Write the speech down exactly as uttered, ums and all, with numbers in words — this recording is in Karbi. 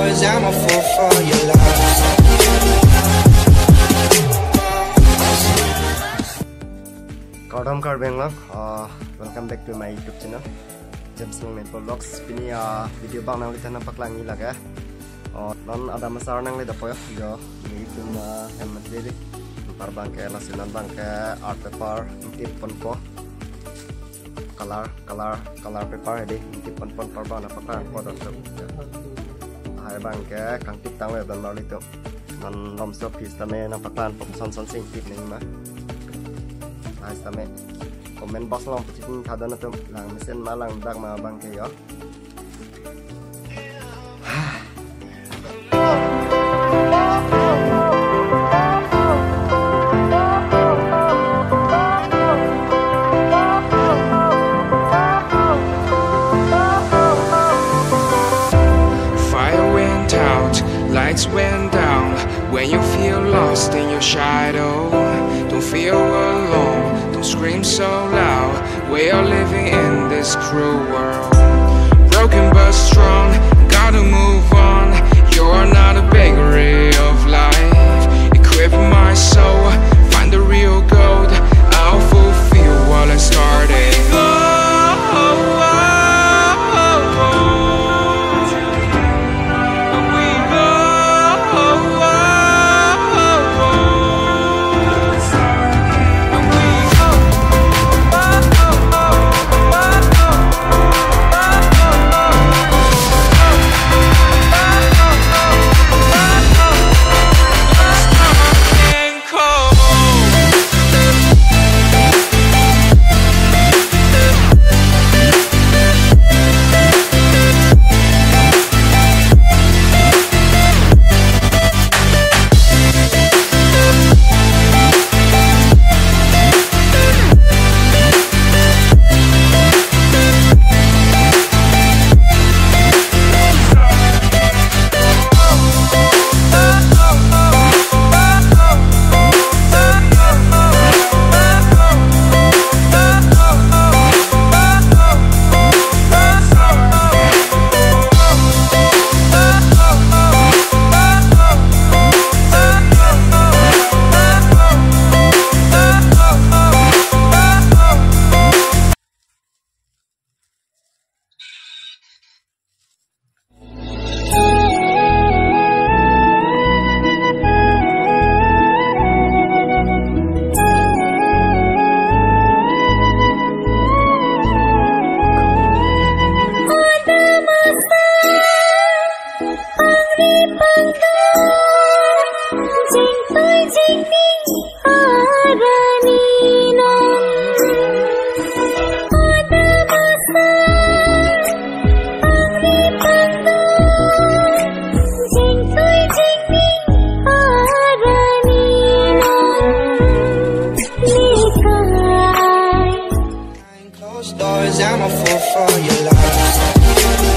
'Cause I'm a fool for your love. Kardom Karbi Anglong, uh, welcome back to my YouTube channel, James Longmengpo Vlogs. Pini, uh, video abang nangliphan nangpaklang-i lake. Uh, non adam asar nangle dapo yo, yo, ini pun, uh, hem dede. Anpar abangke, lasi non abangke art paper ingtip ponpo. Color, color, color paper hedi, ingtip ponpon anpar abang nangpaklang-po dam. Lahai abangke kangtip tanglo don marli atum. Non lomso pi sitame nangpaklang-po, koson son si ingtip nangji ma. Lahai sitame comment box along pachini tha don atum, lang mesen ma lang dak ma abangke yo. Fire went out, lights went down. When you feel lost in your shadow, don't feel alone, don't scream so loud. We are living in this cruel world. Broken but strong, gotta move on. You're not a bakery of life. Equip my soul, find the real gold. I'll fulfill what I started. Behind closed doors, I'm a fool for your love.